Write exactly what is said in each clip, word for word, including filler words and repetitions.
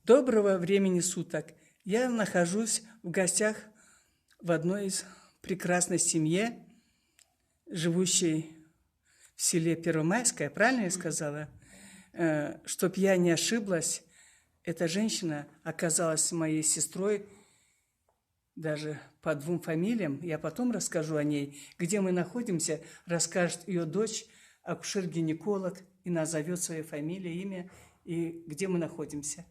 Доброго времени суток. Я нахожусь в гостях в одной из прекрасной семье, живущей в селе Первомайское, правильно я сказала? Э, чтоб я не ошиблась, эта женщина оказалась моей сестрой, даже по двум фамилиям. Я потом расскажу о ней. Где мы находимся, расскажет её дочь, акушер-гинеколог, и назовёт своё фамилия, имя и где мы находимся.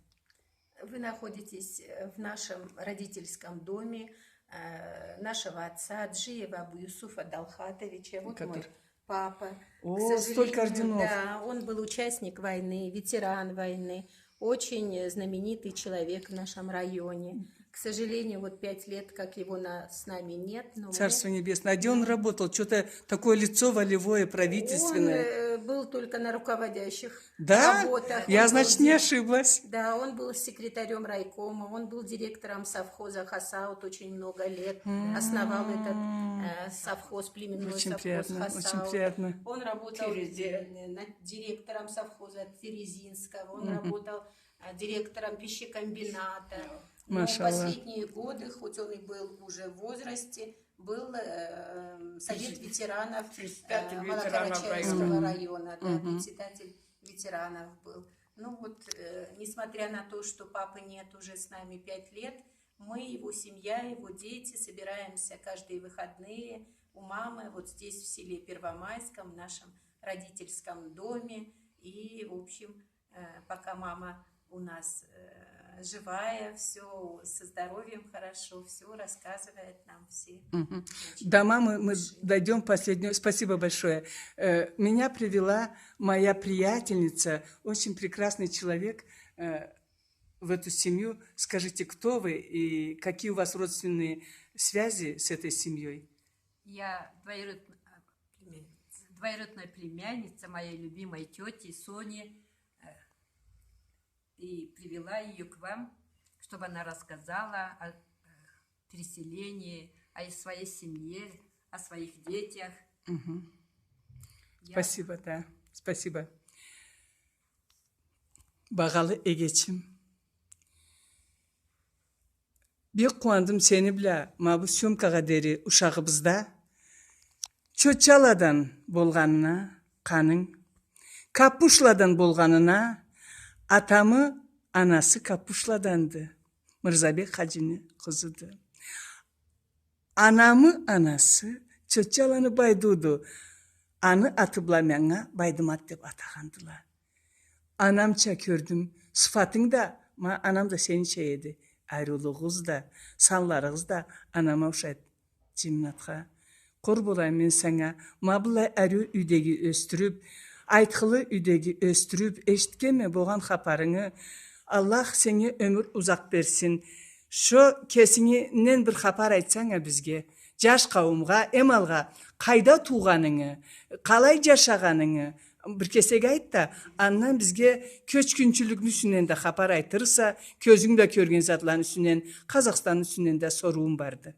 Вы находитесь, э, в нашем родительском доме, э, нашего отца Аджиева Абу-Юсуфа Далхатовича. Вот мой папа. О, к сожалению, столько орденов. Да, он был участник войны, ветеран войны, очень знаменитый человек в нашем районе. К сожалению, вот пять лет, как его на-, с нами нет, но мы... Царство небесное. А где он работал? Чё-то такое лицо волевое, правительственное. Он, э, был только на руководящих работах. Да? Я, значит, не ошиблась. Да, он был секретарём райкома, он был директором совхоза Хасаут очень много лет, основал этот, э, совхоз, племенной совхоз Хасаут. Очень приятно, очень приятно. Он работал, э, над директором совхоза Терезинского, он работал, э, директором пищекомбината. Но в последние годы, хоть он и был уже в возрасте, был, э, совет ветеранов, э, Малокарачаевского района, да, председатель ветеранов был. Ну вот, э, несмотря на то, что папы нет уже с нами пять лет, мы, его семья, его дети, собираемся каждые выходные у мамы, вот здесь, в селе Первомайском, в нашем родительском доме. И, в общем, э, пока мама у нас, э, живая, всё со здоровьем хорошо, всё рассказывает нам все. Мгм. Очень... До мамы мы дойдём последнюю. Спасибо большое. Э, меня привела моя приятельница, очень прекрасный человек, э, в эту семью. Скажите, кто вы и какие у вас родственные связи с этой семьёй? Я двоюродн-, а, племянница. Двоюродная племянница моей любимой тёти Сони, э, и привела её к вам, чтобы она рассказала о, э, переселении, о своей семье, о своих детях. Мгм. Я... Спасибо, да. Спасибо. Багъалы эгечим. Бек къууандым сени бла ма бу съёмкагъа дери ушагъыбызда. Чочаладан болгъанына къанынг, Капушладан болгъанына, атамы анасы Капушладанды, Мырзабек хаджини къызыды. Анамы анасы Чочаланы Байдууду, аны аты бла манга Байдымат деп атагъандыла. Анамча кёрдюм сыфатынг да, ма анам да сенича эди. Ариулугъугъуз да, санларыгъыз да анама ушайды, Джеминатха. Къор болайым мен санга, ма быллай ариу юйдеги ёсдюрюб, айтхылы юйдеги ёсдюрюб, эшитгенме болгъан хапарынгы. Аллах сеннге ёмюр узакъ берсин. Шо кесингден бир хапар айтсанг а бизге, джаш къауумгъа, эм алгъа, къайда туугъанынгы, къалай джашагъанынгы, бир кесек айт да, андан бизге кёчгюнчюлюкню юсюнден да хапар айтырса, кёзюнг бла кёрген затланы юсюнден, Къазахстанны юсюнден да соруум барды.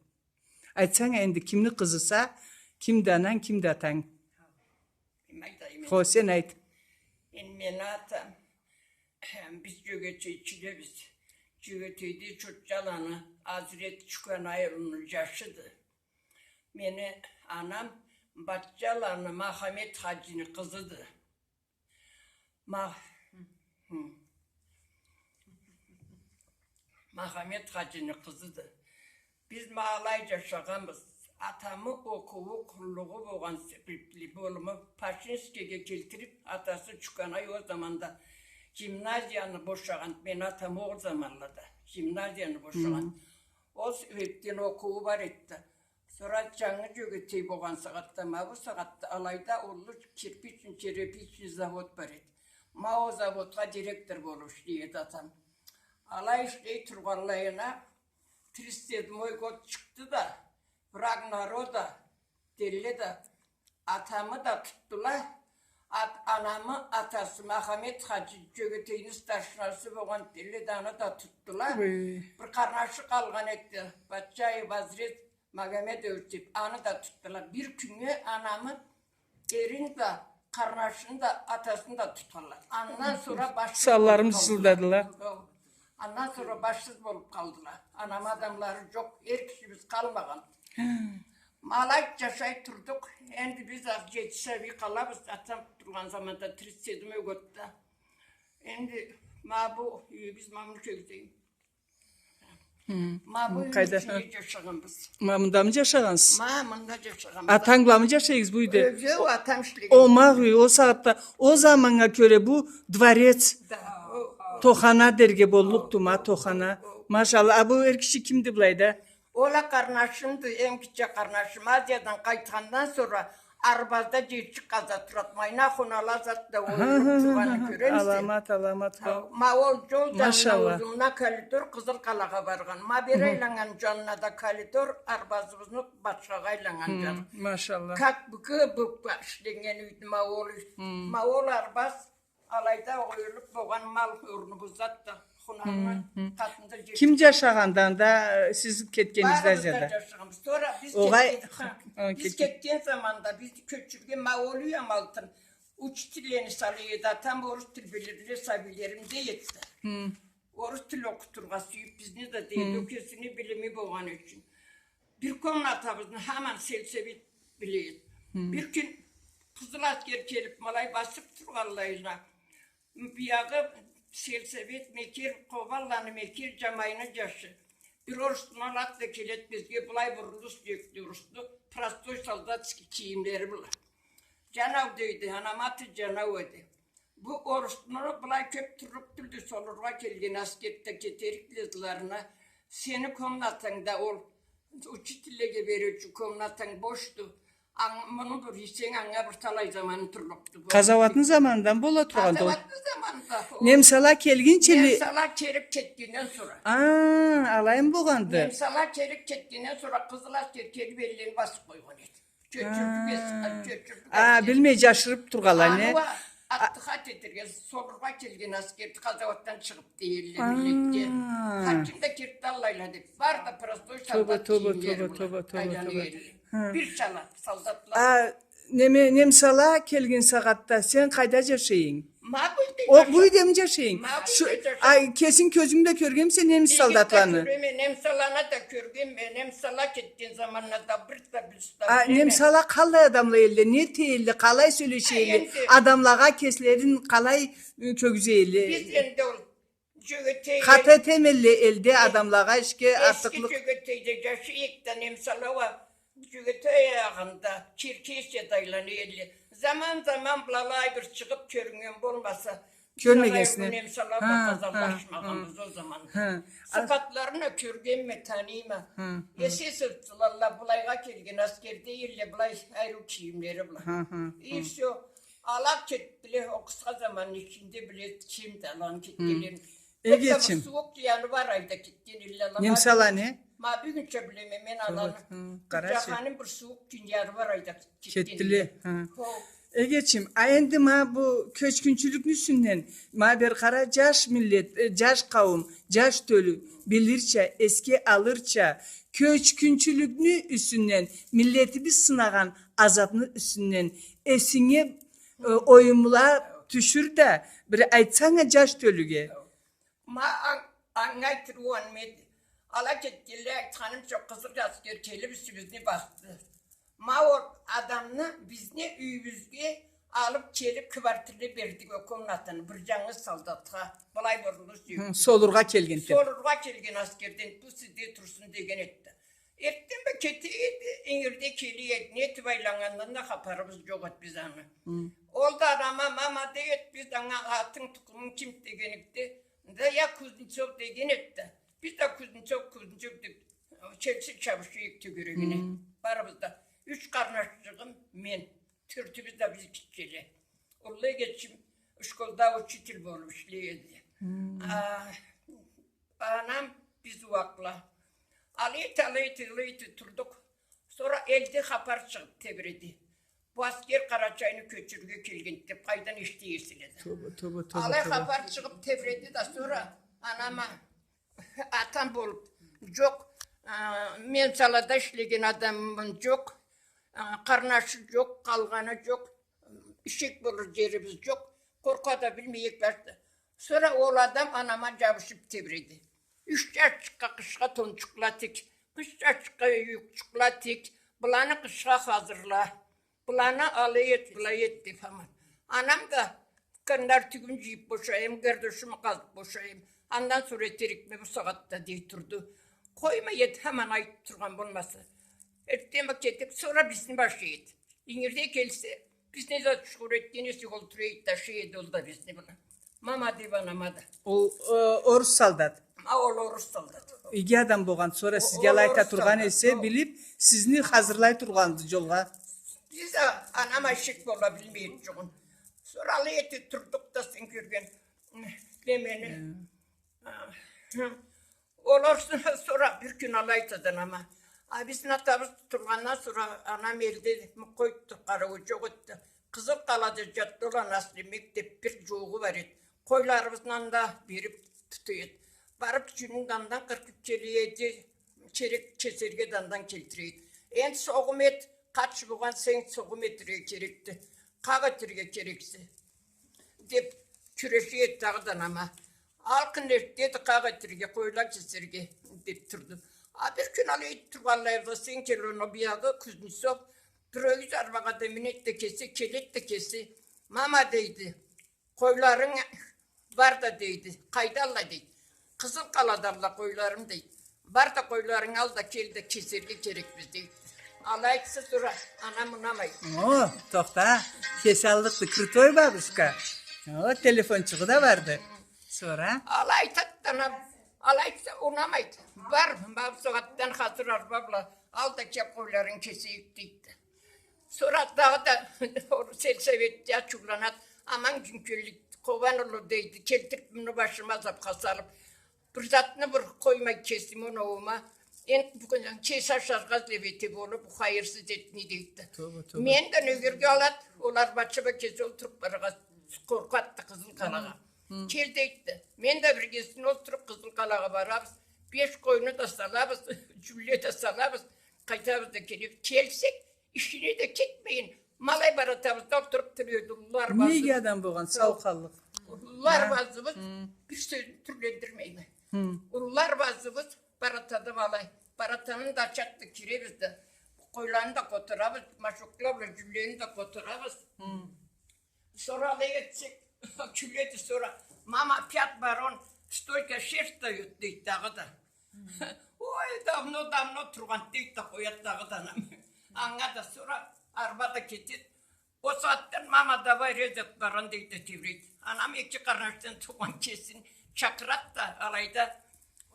Айтсанг а энди, кимни къызыса, кимди ананг, кимди атанг? Мен айтайым. Хо, сен айт. Энди мени атам, биз Джёгетейчилебиз. Джёгетейде Чочаланы Азрет Чуканай улуну джашыды. Мени анам Батчаланы Махамет хаджини къызыды. Ма-, хы. Махамет хаджини къызыды. Биз ма алай джашагъанбыз. Атамы окъууу, къуллугъу болгъан себебли болуму Пашинскийге келтириб, атасы Чуканай ол заманда гимназияны бошагъан, мени атам ол заманлада гимназияны бошагъан. Ол себебден окъууу бар эди да. Сора джангы Джёгетей болгъан сагъатда, ма бу сагъатда алайда уллу кирпичный, черепичный завод бар эди. Ма ол заводгъа директор болуб ишлей эди атам. Алай ишлей тургъанлайына, тридцать седьмой год чыкъды да, враг народа делле да, атамы да тутдула, ат-, анамы атасы Махамет хаджи, Джёгетейни старшинасы болгъан делле да, аны да тутдула. Бир къарнашы къалгъан эди, Батчаев Азрет Магомедович деб, аны да тутдула. Бир кюннге анамы эрин да, къарнашын да, атасын да тутханла. Андан сора башха... Санларым джылдадыла. Андан сора башсыз болуп къалдыла. Анам адамлары жокъ, эр кишибиз къалмагъан. Ма алай жашай турдукъ. Энди биз а жети сабий къалабыз, атам тургъан заманда тридцать седьмой годда. Энди ма бу юйюбюз, ма муну кёзлейим. Ма бу юйню ичинде жашагъанбыз. Ма мындамы жашагъансыз? Ма мында жашагъанбыз. Атанг бламы жашайсыз бу юйде? Жокъ, атам ишлеген. О, ма юй, о сагъатда, о заманнга кёре бу дворец. Да, о, о. Тохана дерге боллукъду, ма тохана. О, о. Машалла, а бу эр киши кимди былайда? Ол а къарнашымды, эм гитче къарнашым. Азиядан къайтхандан сора Арбазда жерчик къаза турады. Майна хонала зат да оюлуп тургъанын кёремисе? Аламат, аламат. Ха, ма ол жол жанына, машалла, узунуна коридор, Къызыл къалагъа баргъан. Ма бери айланнган жанына да коридор, Арбазыбызны башхагъа айланнган жаны. Машалла. Как бы, как бы ишленнген юйдю ма ол юй. Ма ол Арбаз. Алайда оюлуп болгъан мал орнубуз зат да, хунарны къатында жер. Ким жашагъанды анда, э, сиз кетгенигизде? Барыбыз да Азияда жашагъанбыз. Сора биз кетген, ха, биз кетген заманда, биз кёчюрген ма ол юй а ма алтын учительлени салай эди. Атам орус тил билирле сабийлерим дей эди. Орус тил окъутургъа сюйюп бизни да дей эди. Ол кесини билими болгъаны ючюн. Бир комнатабызны хаман сельсовет биле эди. Бир кюн Къызыл Аскер келип, ма алай басып тургъанлайына, биягъы сельсовет Мекер, Къобанланы Мекер Жамайны жашы. Бир орусну алат да келет бизге, былай бурулуш жёкдю орусну, простой солдатский кийимлери бла. Жанау, дейди, анам аты Жанау эди. Бу орусну былай кёп турлукъ тюлдю, солургъа келген аскерде кетерик дедиле ызларына. Сени комнатангда ол учительлеге бериучю комнатанг бошду. Муну бир ийсенг, анга бир талай заманы турлукъду бу. Къазауатны заманындан бола тургъанды ол. Къазауатны заманында. Немсала келгинчели. Немсала келип кетгенден сора. А, алаймы болгъанды? Немсала келип кетгенден сора Къызыл Аскер келип эллени басып къойгъан эди. Чёчюрдюк эс-, а, чёчюрдюк эс-. А, билмей жашырып тургъанла, не? Аны уа аттыха тетерге, солургъа келген аскерди, къазауатдан чыгъып дей элле миллетге. Хар ким да кирди аллайла деп. Бары да простой солдат кийимлери бла айлана элле. Бир чала солдатла. А, неме, немсала келген сагъатда сен къайда жашайынг? Ма бу юйде жашайым. О, бу юйдеми жашайынг? Ма бу юйде жашайым. А, кесинг кёзюнг бла кёргенмисе немис солдатланы? Кёргенме, немсаланы да кёргенме, немсала кетген заманда да бир да, бир да билмейме. А, немсала къаллай адамла элле, не этелле, къалай сёлеше элле, адамлагъа кеслерин къалай, э, кёргюзе элле? Биз энди ол Жёгетейле. Къаты этемелле элде адамлагъа, ишге артыкълыкъ. Эски Жёгетейде жашай эдик да, немсала уа Жёгетей аягъында, Черкесияда айлана элле. Заман-заман былалай бир чыгъып кёрюннген болмаса, кёрмегенсиз. Немсала уа къазанлашмагъанбыз ол заманда. Сыфатларын а кёргенме, таныйма. Эсесовцулалла былайгъа келген аскер дей элле, былай ариу кийимлери бла. И всё. Ала кетдиле, о къысха заманны ичинде биле, кимди аланы кетгенлерин. Эгечим. Бир сууукъ январь айда кетген элле ала. Немсала не? Ма бюгюнча билеме мен аланы. Къарачы. Жаханим бир сууукъ кюн январь айда кетген элле. Кетдиле, ха. Эгечим, а энди ма бу кёчгюнчюлюкню юсюнден, ма бери къара, жаш миллет, э, жаш къауум, жаш тёлю билирча, эсге алырча, кёчгюнчюлюкню юсюнден, миллетибиз сынагъан азапны юсюнден эсинге Э, оюмла тюшюр да, бир айтсанг а жаш тёлюге. Ма ан-, анга айтырыугъа неме эди. Ала кетгенлей, айтханымча, къызыл аскер келип юсюбюзню басды. Ма ол адамны бизни юйюбюзге алып келип, квартирни бердик, ол комнатаны бир жангыз солдатха. Былай бурулуш жокъ. Хы, солургъа келген деп. Солургъа келген аскерден, бу сизде турсун деген эди. Эртден бла кете эди, ингирде келе эди, не этип айланнгандан да хапарыбыз жокъ эди биз аны. Ол да анама, мама дей эди, биз анга атынг, тукъумунг ким дегеникде, да я Кузнецов деген эди да. Биз да Кузнецов, Кузнецов деп, челси чабыша эдик тёгерегине. Барыбыз да. Юч къарнашчыгъым, мен. Тёртюбюз да биз гитчеле. Уллу эгечим школда учитель болуп ишлей эди. А, анам биз ууакъла. Алай эте, алай эте, алай эте турдукъ. Сора элде хапар чыгъып тебиреди. Бу аскер Къарачайны кёчюрюрге келген деп, къайдан эшите эселе да. Тоба, тоба, тоба, тоба. Алай хапар чыгъып тебиреди да, сора анама Атам болуп жокъ, а, немсалада ишлеген адамым жокъ, а, къарнашы жокъ, къалгъаны жокъ, ишек болур жерибиз жокъ. Къоркъа да билмей эдик башда. Сора ол адам анама джабышыб тебреди. Юч джашчыкъгъа къышха тончукъла тик, къыш джашчыкъгъа юйюкчюкле тик, быланы къышха хазырла, быланы алай эт, былай эт деб аман. Анам да, къандар тюгюн джыйыб бошайым, гардошуму къазыб бошайым. Андан сора этерикме бу сагъатда дей турду. Къоймай эди, аман айтыб тургъан болмаса. Эртденбла кетиб, сора бизни башлай эди. Ингирде келсе, бизни да чукъур этген эсе, олтура эди да, ашай эди ол да бизни бла. Мама деб анама да. Ол, э, орус солдат. Ма ол орус солдат. Иги адам болгъан, сора сизге алай айта тургъан эсе, билиб, сизни хазырлай тургъанды джолгъа. Биз да, анам ашыкъ бола билмей эди джугъун. Сора алай эте турдукъ да, сен кёрген немени. Э. Олар сора бир кюн алай айтады анама. А бизни атабыз тургъандан сора анам элде къой тутуб къарыуу джокъ эди. Къызыл Къалада джатды ол анасы, мектеб бир джууукъ бар эди. Къойларыбызны анда бериб тута эди. Барыб джюнюн да андан къыркъыб келе эди, керек кесерге да андан келтире эди. Энди согъум эт, къач болгъан сен согъум этерге керекди. Къакъ этерге керексе. Деб кюреше эди дагъыда анама. Алкъын эртдеди къакъ этерге, къойла кесерге деб турду. А бир кюн алай тургъанлайбыз, сен кел, оноу биягъы Кузнецов бир ёгюз арбагъа да минеди да кесе, келеди да кесе. Мама, дейди, къойларынг бар да, дейди. Къайдалла, дейди. Къызыл Къаладалла къойларым, дейди. Бар да къойларынгы ал да кел да кесерге керекбиз, дейди. Алай айтса, сора анам унамайды. О, тохта. Кесе аллыкъды, крутой бабушка. О, телефончугъу да барды. Сора? Алай айтады анам. Алай айтса, унамайды. Бар, ма бусагъатдан хазыр арба бла ал да кел, къойларынгы кесейик, дейди. Сора дагъыда сельсоветде ачыуланады. Аман кюн келлик, Къобан улу, дейди, келтириб муну башыма азабха салыб, бир затны бир къоймай кесим оноуума. Энди бу кюн кеси ашаргъа излеб эте болуб, бу хайырсыз этни, дейди. Тоба, тоба. Мен да нёгерге алады, ол арбачы бла кеси олтуруб барыргъа къоркъады Къызыл Къалагъа. Хы. Кел, дейди. Мен да биргесине олтуруб Къызыл Къалагъа барабыз. Беш къойну да салабыз, джюлле да салабыз. Къайтабыз да келебиз. Келсек, ишине да кетмейин, ма алай баратабыз да олтуруб тура эди уллу арбазыбыз. Иги адам болгъан, сау къаллыкъ. Уллу арбазыбыз, бир сёзню тюрлендирмейме. Хы. Уллу арбазыбыз баратады ма алай. Баратанын да ачады да, киребиз да, къойланы да къотарабыз, машокла бла джюллени да къотарабыз. Хы. Сора алай этсек, кюледи сора. Мама, опять барон столько шерсть даёт, дейди дагъыда. Ой, давно-давно тургъан, дейди да, къояды дагъыда анам. Анга да сора арба да кетеди. Ол сагъатдан мама, давай резать барон, дейди да тебрейди. Анам эки къарнашдан туугъан кесин чакъырады да, алайда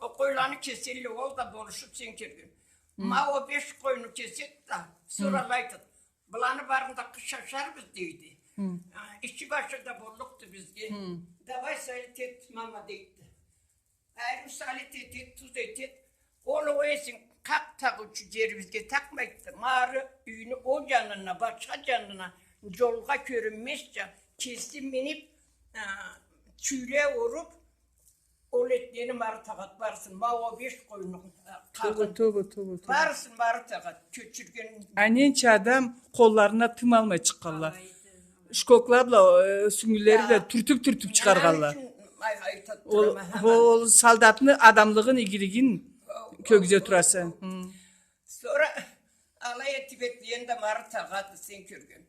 ол къойланы кеселле, ол да болушуб, сен кёрген. Ма ол беш къойну кеседи да, сора алай айтады. Быланы барын да къыш ашарбыз, дейди. Хы. А, ичи башы да боллукъду бизге. Хы. Давай салить эт, мама, дейди. Ариу салить этеди, туз этеди. Ол о эсинг къакъ тагъыучу джерибизге такъмайды. Ма ары юйню ол джанына, башха джанына, джолгъа кёрюнмезча, кеси миниб, а, тюйле уруб, ол этнени ма ары тагъады барысын, ма ол беш къойну, а, къакъын. Тоба, тоба, тоба, тоба. Барысын ма ары тагъады, кёчюрген. А ненча адам къолларына тым алмай чыкъгъанла. Алайды. Шкокла бла, э, сюнгюллери бла тюртюб-тюртюб чыгъаргъанла. Ол, ол солдатны адамлыгъын, игилигин кёргюзе тураса. Хы. Сора алай этиб этген да ма ары тагъады, сен кёрген.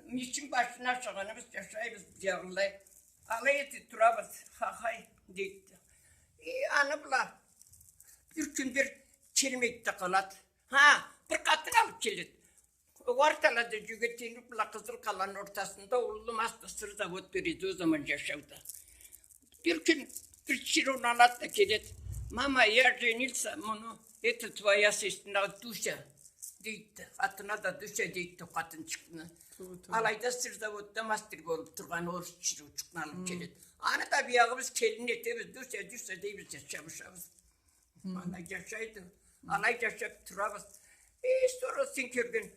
Мичин башына ашагъаныбыз, джашайбыз, джагъыллай. Алай этиб турабыз, хахай, дейди. И аны бла бир кюн бир келмейди да къалады. Ха, бир къатын алыб келеди. Ол орталада Джюгетейнук бла Къызыл Къаланы ортасында уллу масло сыр завод бар эди ол заман джашауда. Бир кюн бир чырыуну алады да келеди. Мама, я женился, муну, это твоя сестра Дуся, дейди. Атына да Дуся дейди ол къатынчыкъны. Туугъу, туугъу. Алайда сыр заводда мастер болуб тургъан орус чырыучукъну алыб келеди. Аны да биягъы биз келин этебиз, Дуся, Дуся дейбиз да чабышабыз. Хы. Алай джашайды. Алай джашаб турабыз. Э, сора сен кёрген,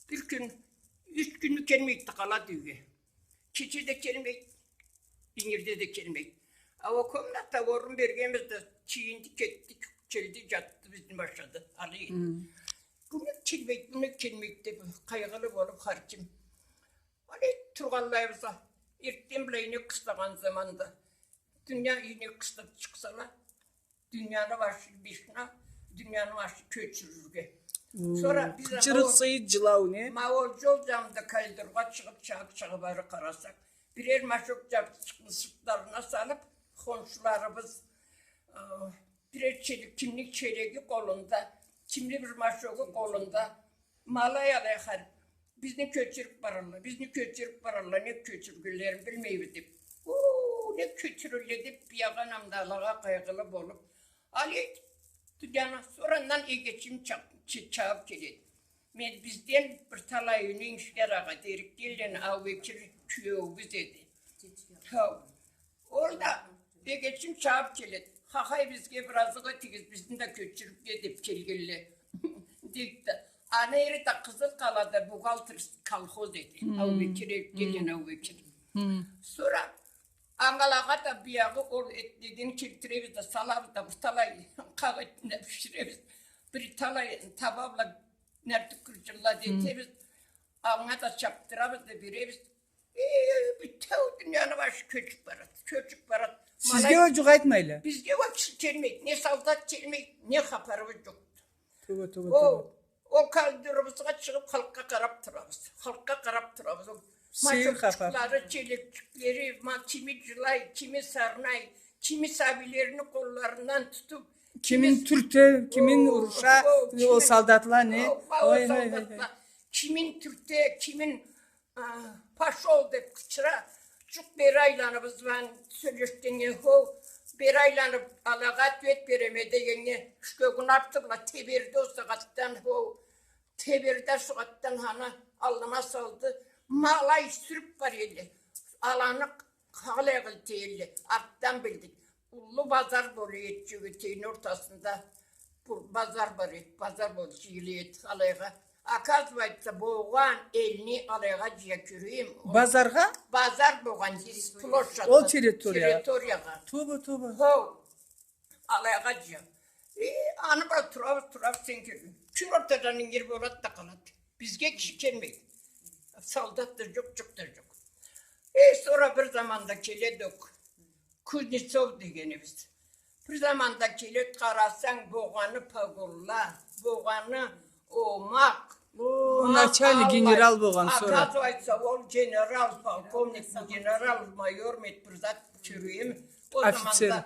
бир кюн, юч кюнню келмейди да къалады юйге. Кече да келмейди, ингирде да келмейди. А ол комната орун бергенбиз да, кийинди, кетди, келди, джатды бизни башында. Алай. Хы. Бу нек келмейди, бу нек келмейди деб, къайгъылы болуб хар ким. Алай тургъанлайбыз а, эртден бла ийнек къыстагъан заманда. Дуния ийине къыстырып чыкъсала, дунияны башы бишна, дунияны башы кёчюрюрге. Сора биз аны Къычырыкъ ол сыйыт жылау не? Ма ол жол жанында коридоргъа чыгъып, чакъы-чакъы бары къарасакъ, бирер машок жабчыкъны сыртларына салып, хоншуларыбыз, э, бирер челек, кимни челеги къолунда, кимни бир машогу къолунда, ма алай-алай харип, бизни кёчюрюп баралла, бизни кёчюрюп баралла, не кёчюргенлерин билмейбиз деп. Уу, не кёчюрелле деп, биягъы анам да алагъа къайгъылы болуп, алай, дунияны, сора андан эгечим чаб-, чы-, чабып келеди. Мен бизден бир талай юйню иншкерагъа дерик келген Аубекир кюеуюбюз эди. Хау. Ол да эгечим чабып келеди. Хахай, бизге бир азыкъ этигиз, бизни да кёчюрюп ке деп келгенле. Дейди да. Аны эри да Къызылкъалада бухгалтер колхоз эди. Аубекир, келген Аубекир. Сора ангалагъа да биягъы ол этледен келтиребиз да, салабыз да, бир талай къакъ этине биширебиз. Бир талай таба бла нартюх кырчынла да этебиз. Анга да чапдырабыз да беребиз. Э, бютеу дунияны башы кёчюп барады, кёчюп барады. Сизге уа жукъ айтмайла? Бизге уа киши келмейди, не солдат келмейди, не хапарыбыз жокъду. Тоба, тоба, тоба. Ол коридорубузгъа чыгъып, халкъгъа къарап турабыз. Халкъгъа къарап турабыз. Ол машокчукълары, челекчиклери, ма кими жылай, кими сарнай, кими сабийлерини къолларындан тутуп, кимин тюрте, кимин уруша, ол солдатла не? Ой, ой, ой, ой. Кимин тюрте, кимин А, пошёл деп къычыра. Жукъ, бери айланыбыз бла сёлешгеннге, хо, бери айланып, алагъа ответ береме дегеннге, ишкегин арты бла теберди ол сагъатдан, хо, теберди ол сагъатдан, аны аллына салды. Ма алай сюрюп бара элле. Аланы къалай къылып тиелле, артдан билдик. Уллу базар бола эди, Жюгютейни ортасында бу базар бар эди, базар болуп жыйыла эди алайгъа. Оказывается, болгъан элни алайгъа жыя, кёрейим. Базаргъа? Базар болгъан площадь. Ол территория. Территориягъа. Тоба, тоба. Хо, алайгъа жыя. Э, аны бла турабыз, турабыз, сен кёрдюнг. Кюн ортадан ингир болады да къалады. Бизге киши келмейди. Солдат да жокъ, жукъ да жокъ. Э, сора бир заманда келеди ол Кузнецов дегенибиз. Бир заманда келеди, къарасанг, болгъаны погонла, болгъаны омакъ. О, начальник, генерал болгъан сора. Оказывается, ол генерал, полковник, генерал, майор му эди, бир зат, кёрейим. Ол заманда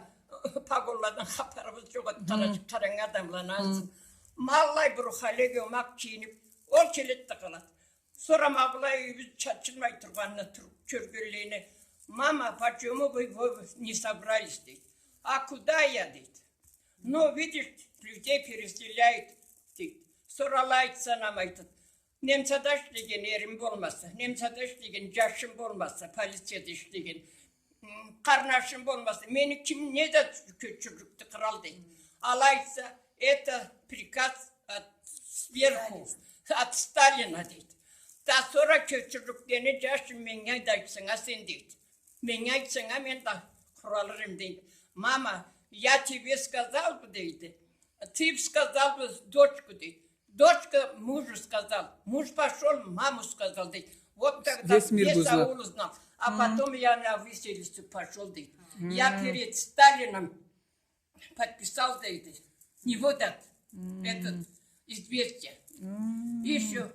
погонладан хапарыбыз жокъ эди, къарачы-, къарангы адамланы. Ма аллай бир халек омакъ кийинип, ол келеди да къалады. Сора ма былай юйюбюз чачылмай тургъанына туруп кёргенлейине: «Мама, почему вы, вы не собрались?» — дейди. «А куда я?» — дейди. «Ну, видишь, людей переселяют», — дейди. Сора алай айтса, анам айтады: «Немсада ишлеген эрим болмаса, немсада ишлеген жашым болмаса, полицияда ишлеген, м, къарнашым болмаса, мени ким, не да кёчюрлюкдю, кърал», — дейди. Алай айтса: «Это приказ от сверху, от Сталина», — дейди. Да сора кёчюрлюклени, жашым, меннге да айтсанг а сен, дейди. Меннге айтсанг а, мен да къуралыр эдим, дейди. «Мама, я тебе сказал бы», — дейди. «Ты бы сказал бы дочку», — дейди. «Дочка мужу сказал, муж пошёл, маму сказал», — дейди. «Вот тогда весь аул узнал. А потом я на виселицу пошёл», — дейди. «Я перед Сталином подписал», — дейди. «Не выдать этот известие». Ещё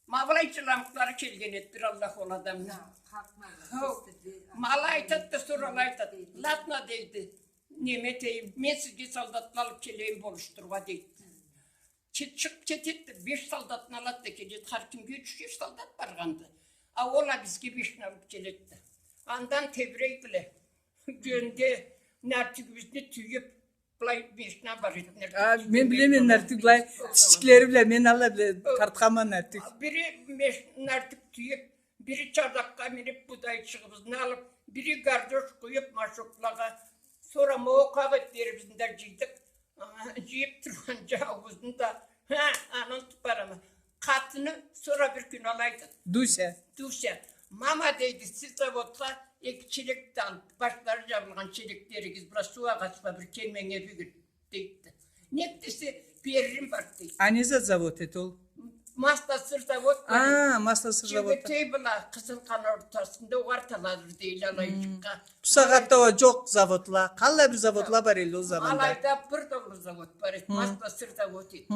ма былай жыламукълары келген эди бир Аллах ол адамны. Ма алай айтады да, сора алай айтады: «Ладно, — дейди, — неме этейим, мен сизге солдатла алып келейим болушдурургъа», — дейди. Чы-, чыгъып кетеди да, беш солдатны алады да келеди. Хар кимге юч-юч солдат баргъанды. А ол а бизге бешни алып келеди да. Андан тебирек бла, жёнден нартюгюбюзню тюйюп, былай бешни бар эди, нартюг. А, мен билемен, нартюг былай, тишиклери бла, мен алай бла тартханма нартюг. Бири беш-, нартюг тюйюп, бири чардакъгъа минип, будайчыгъыбызны алып, бири гардош къуюп машоклагъа, сора ма ол къакъ этлерибизни да жыйдыкъ. Ага, жыйып тургъан жауубузну да, ха, аны унутуп барама. Къатыны сора бир кюн алай айтады. Дуся. Дуся. «Мама, — дейди, — сиз заводха эки челек да алып, башлары жабылгъан челеклеригиз бла, суу агъач бла бир келменге бюгюн», — дейди. «Нек десе, беририм бар», — дейди. А не за завод эди ол? Маслосыр завод бар эди. А, маслосыр завод. Жигитей бла Къызыл Къана ортасында, огъар таладыр дейле алайчыкъгъа. Бусагъатда уа жокъ заводла. Къаллай бир заводла бар эди ол заманда. Алайда бир да уллу завод бар эди. Маслосыр завод эди.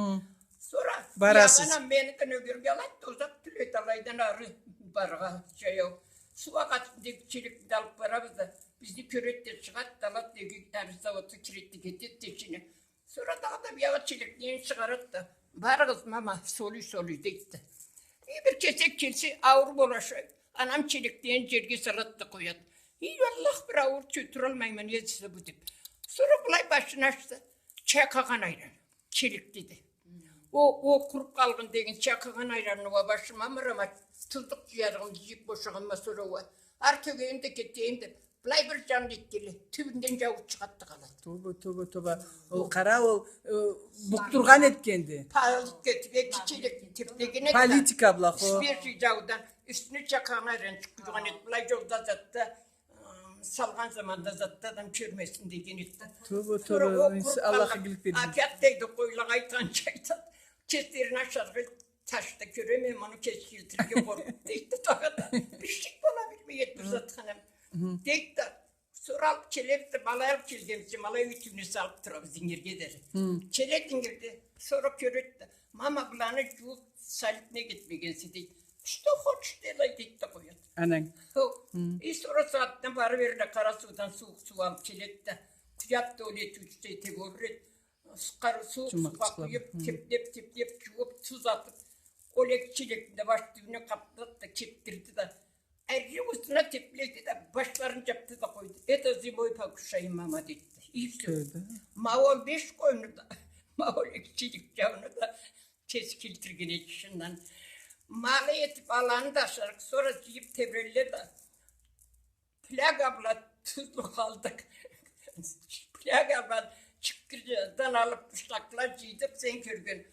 Сора барасыз. Ягъына мени да нёгерге алады да, узакъ тюл эди алайдан ары барыргъа, жаяу. Суу агъады деп челекни да алып барабыз да, бизни кёрет да, чыгъат да, алат да, ары заводха кирет да, кетет да ичине. Сора дагъыда биягъы челеклени чыгъарат да, барыгъыз, мама, солуй, солуй, дейт да. И бир кесек келсе, ауур болур, анам челеклени жерге салат да къоят. И Аллах, бир ауур, чётюралмайма, не эсе бу деп. Сора былай башын ачса, чакъагъан айран челекде да. О, о къуруп къалгъан деген чакъагъан айранны уа башыма амырама, тузлукъ жыярыгъымы жыйып бошагъанма сора уа. Ары тёгейим да кетейим деп, былай бир жан этгенлей, тюбюнден жауут чыгъат да къалады. Тоба, тоба, тоба. Ол къара, ол, э, букъдургъан этгенди. Палыт кетип, эки челек теплеген эди. Политика бла, хо. Свежий жаудан юсюне чакъагъан айранчыкъ куйгъан эди. Былай жолда затда, ы, салгъан заманда затда адам кёрмесин деген эди да. Тоба, тоба, Аллах игилик берсин. Опять дейди, къойлагъа айтханча айтады. Кеслерин ашаргъа ташда кёреме, муну кеси келтирирге къоркъуп, дейди, дагъыда. Бир шей бола билмей эди бир затха, анам. Дейди да, сора алып келебиз да, малай алып келгенибизча, малай үй тюбюне салып турабыз, ингирге дери. Келеди ингирде, сора кёреди да, мама, быланы жууп салып нек этмегенсе, дейди. Что хочешь, делай, дейди да къояды. Ананг. Хо. И сора сагъатдан барып, эрле къара суудан сууукъ суу алып келеди да, къуяды да, ол этиучюсю этип орут эди. Сукъар сууукъ суугъа къуюп, теплеп, теплеп, жууп, туз атып, ол эки челекни да баш тюбюне къаплады да, кептирди да. Эрри узуна тепледи да, башларын жапды да къойду. Это зимой покушаем, мама, дейди. И всё. Ма ол беш къойну да, ма ол эки челек жауну да кеси келтирген эди чындан. Ма алай этип, аланы да ашарыкъ, сора жыйып тебрелле да. Фляга бла тузлукъ алдыкъ. Фляга бла чыккырдан алып, бушлакъла жыйдыкъ, сен кёрген.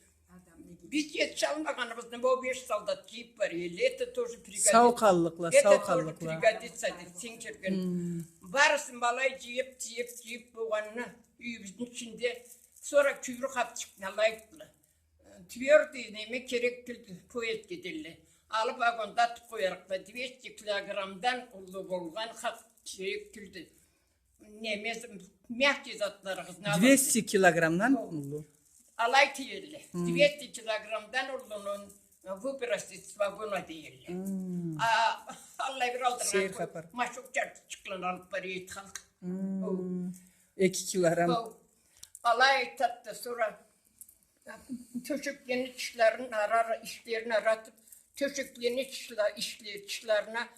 Биз етишалмагъаныбызны бу беш солдат жыйып бара эдиле. Это тоже пригодится. Сау къаллыкъла, сау къаллыкъла. Это тоже пригодится деп, сен кёрген. Барысын былай жыйып, жыйып, жыйып болгъанына, юйюбюзню ичинде, сора кюбюр хапчыкъны алайыкъла. Твёрдый неме керек тюлдю, поездге дерле. Алып вагонда атып къоярыкъла, двести килограммдан уллу болгъан хап керек тюлдю. Неме, мягкий затларыгъызны алып. Двести килограммдан уллу. Алай тиелле. Двести килограммдан уллуну выбросить с вагона тиелле. А, аллай бир алдыргъан хапар. Машук жартычыкъланы алып бара эди халкъ. Эки килограмм. Алай айтады да, сора тёшеклени тышларын ара-, ичлерин аратып, тёшеклени тышла-, ичле-, тышларына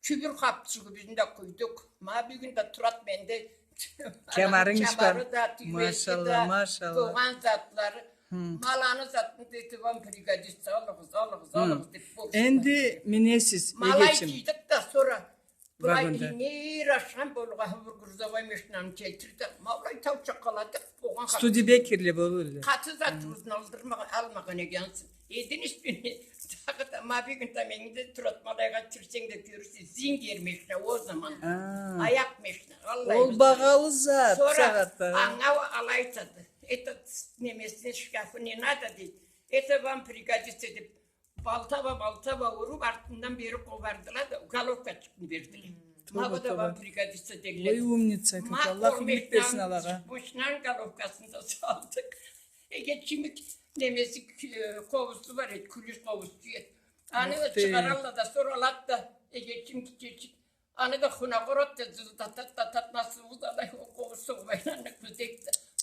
кюбюр хапчыгъыбызны да къуйдукъ. Ма бюгюн да турат менде. Кямарынг иш бар. Кямары да, тюймеси да, машалла, болгъан затлары. Ма аланы затын да этип, вам пригодится, алыгъыз, алыгъыз, алыгъыз деп болушду. Энди минесиз, эгечим. Ма алай жыйдыкъ да, сора Былай ингир ашхан болгъан бир грузовой машинаны келтирди. Ма былай тау чакъаладыкъ, огъан хапчыгъыбыз. Студебеккерле болур элле. Къаты затыбызны алдырмагъан, алмагъан эди ансы. Эдин ишпини дагъыда, ма бюгюн да менде турат, ма алайгъа кирсенг да кёрюрсе, зингер машина ол заман. Аякъ машина, аллай. Ол багъалы зат, сагъатда. Сора анга алай айтады. Этот немесине шкафы не надо, дейди. Это вам пригодится, деп. Балта бла, балта бла уруп, артындан бери къобардыла да, головкачыкъны бердиле. Ма бу да вам пригодится дегиле. Ой, умница, Аллах игилик берсин алагъа. Машинаны головкасында салдыкъ. Эгечимни немеси, э, къобузу бар эди, кюлюш къобузчу эди. Аны да чыгъаралла да, сора алат да, эгечим гитчечик. Аны да хуна къорот да, зылдатат, датат, насыбыз алай, ол къобуз согъмайланныкъ бизде.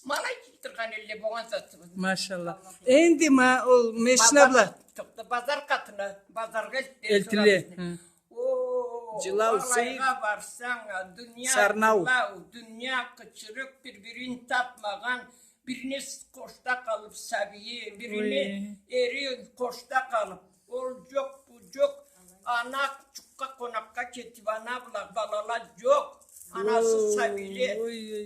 Ма алай жыйдыргъан элле болгъан затыбыз. Машалла. Энди ма ол машина бла. Базар, тохта, базар къатына, базаргъа элтдиле. Элтдиле. О, жылау, алайгъа барсанг, дуния сарнау, жылау, дуния къычырыкъ, бир-бирин тапмагъан, бирине къошда къалып сабийи, бирине эри къошда къалып. Ол жокъ, бу жокъ. Ана жукъгъа къонакъгъа кетип, ана бла балала жокъ. Анасыз сабийле,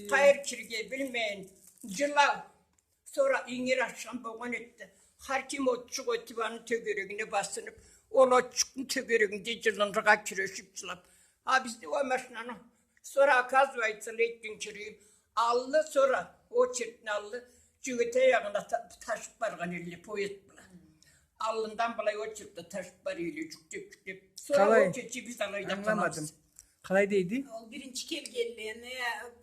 къайры кирирге билмейин. Жылау. Сора ингир ашхан болгъан эди. Хар ким отчукъ этип, аны тёгерегине басынып, ол отчукъну тёгерегинде жылыныргъа кюрешип жылап. А бизде ол машинаны. Сора, оказывается, летний кирейим аллы, сора очередьни аллы, Жюгетей аягъына та-, ташып баргъан элле поезд бла. Аллындан былай очередьде ташып бара эдиле, джюклеп, джюклеп. Сора ол кече биз алайда къалабыз. Къалай дейди? Ол биринчи келгенлени